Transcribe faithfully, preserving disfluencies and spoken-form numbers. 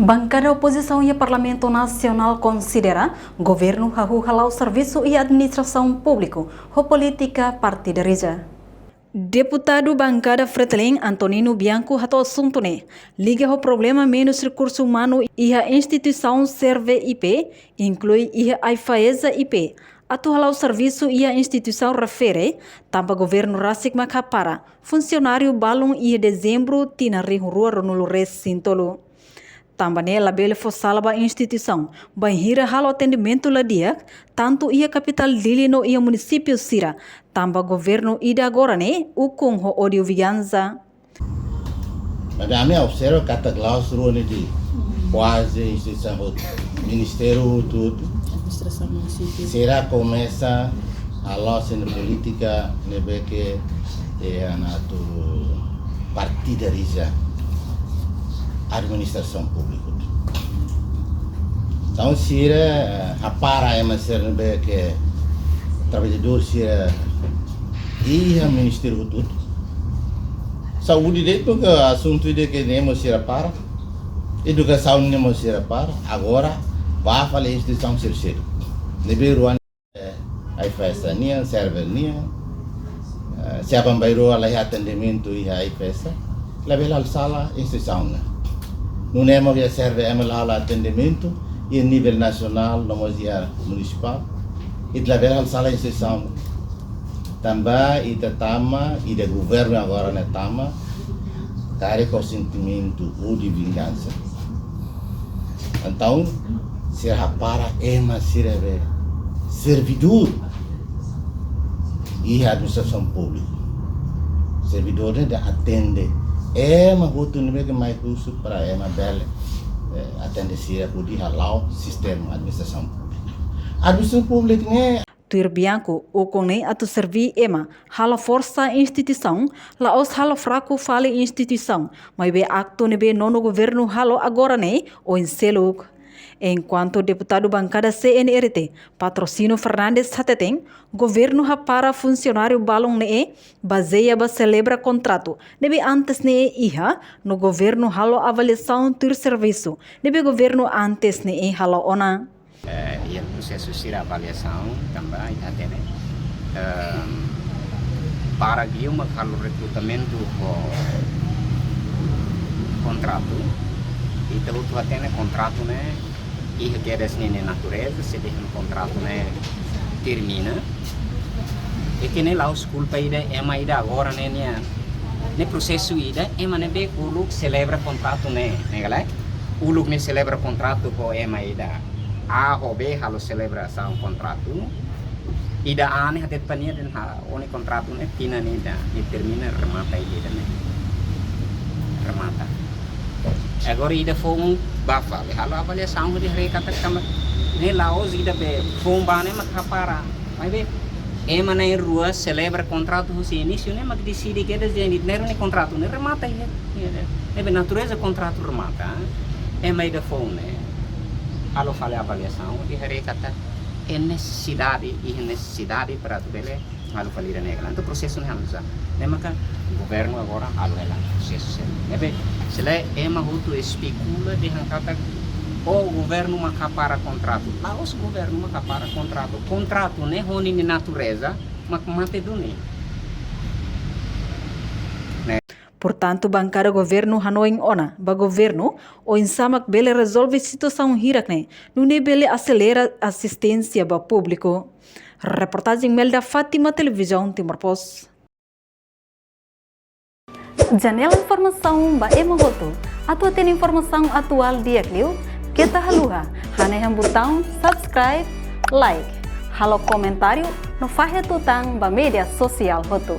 Bankada opozisaun iha Parlamentu Nasionál konsidera governu hahú hala'o servisu iha administrasaun públiku ho polítika partidariza. Deputadu bankada Fretilin Antonino Bianco hato'o asuntu ne'e liga ho problema menus rekursu umanu iha instituisaun serve I P, inklui iha AIFAESA I P, atu hala'o servisu iha instituisaun refere, tanba governu rasik mak hapara funsionáriu balun iha Dezembru tinan rihun rua ruanulu resin tolu. Tanba ne'e labele fó sala ba instituisaun bainhira halo atendimentu la di'ak, tantu iha kapitál Dili no iha munisípiu sira, tanba governu ida agora ne'e ukun ho ódiu vingansa. Maibé ami observa katak la'ós rua ne'e de'it, kuaze instituisaun hotu, ministériu hotu, administrasaun munisípiu, sira komesa hala'o sira-nia polítika ne'ebé ke, eh, atu partidariza administrasaun públiku. Entaun sira, eh, hapara ema sira ne'ebé ke traballadór sira iha ministériu hotu. Saúde de'it, porque asuntu ida ke ne'e mós sira para. Edukasaun ne'e mós sira para. Agora, ba fali instituisaun sira seluk. Ne'ebé rua ne'e, eh, AIFAESA nian, serve nian. Eh, se aban-bainrua la iha atendimentu iha AIFAESA, labele halo sala instituisaun ne'e. Nune'e mós iha serve ema la halo atendimentu iha nivel nasionál, no mós iha munisipál. Ita labele halo sala instituisaun. Tanba ita tama, ida governu agora ne'e tama, karik ho sentimentu ódiu vingansa. Entaun, sira hapara ema sira be servidór iha administrasaun públiku. Servidór ne'e atu atende ema hotu ne'ebé ke mai husu para ema bele, eh, atende sira hodi hala'o sistema administrasaun públiku. Administrasaun públiku ne'e Tuir Bianco, ukun ne'e atu serví ema, halo forsa instituisaun, la'ós halo fraku fali instituisaun, maibé aktu ne'ebé nonu governu halo agora ne'e oin seluk. Enkuantu deputadu bankada C N R T, Patrocínio Fernandes hateten, governu hapara funsionáriu balun ne'e bazeia ba selebra kontratu ne'ebé antes ne'e iha, no governu halo avaliasaun tuir servisu ne'ebé governu antes ne'e halo ona. Eh, iha prosesu sira avaliasaun tanba ita hatene, ehm, para liu mak halo rekrutamentu ho kontratu. Ita hotu hatene kontratu ne'e iha kedas ninia natureza, se dehan kontratu ne'e termina. I ida-ne'e la'ós kulpa ida ema ida agora ne'e nian. Ne'e prosesu ida, ema ne'ebé uluk selebra kontratu ne'e, ne'e ka lae? Uluk ne'e selebra kontratu ho ema ida A ho B halo selebrasaun kontratu. Ida A ne'e hateten ba nia dehan, ó-nia kontratu ne'e tinan ida, i termina, remata ida-ne'e. Remata. Agora ida foun ba fali, halo avaliasaun hodi haree katak tanba ne'e la'ós ida be foun ba ne'e mak hapara. Maibé ema na'in-rua selebra kontratu husi inísiu ne'e mak deside kedas dehan ita na'in-rua nia kontratu ne'e remata iha. Iha ne'e. Ne'ebé natureza kontratu remata. Ema ida foun ne'e halo fali avaliasaun hodi haree katak iha nesesidade, iha nesesidade para atu bele halo fali ida-ne'e ka lae. Entaun prosesu ne'e halo sá. Ne'e maka governu agora halo hela prosesu sira-ne'e. Ne'ebé, se lae ema hotu espekula dehan katak, ó, governu mak hapara kontratu. La'ós governu mak hapara kontratu. Kontratu ne'e ho ninia natureza mak mate duni. Ne'e. Portantu, bankada governu hanoin ona ba governu, oinsá mak bele rezolve situasaun hirak ne'e, nune'e bele aselera asisténsia ba públiku. Reportajen Melda Fátima, Televizaun Timor Post. Janela informasaun ba ema hotu. Atu hatene informasaun atuál di'ak liu, keta haluha hanehan butaun subscribe, like, halo komentáriu no fahe tutan ba média sosiál hotu.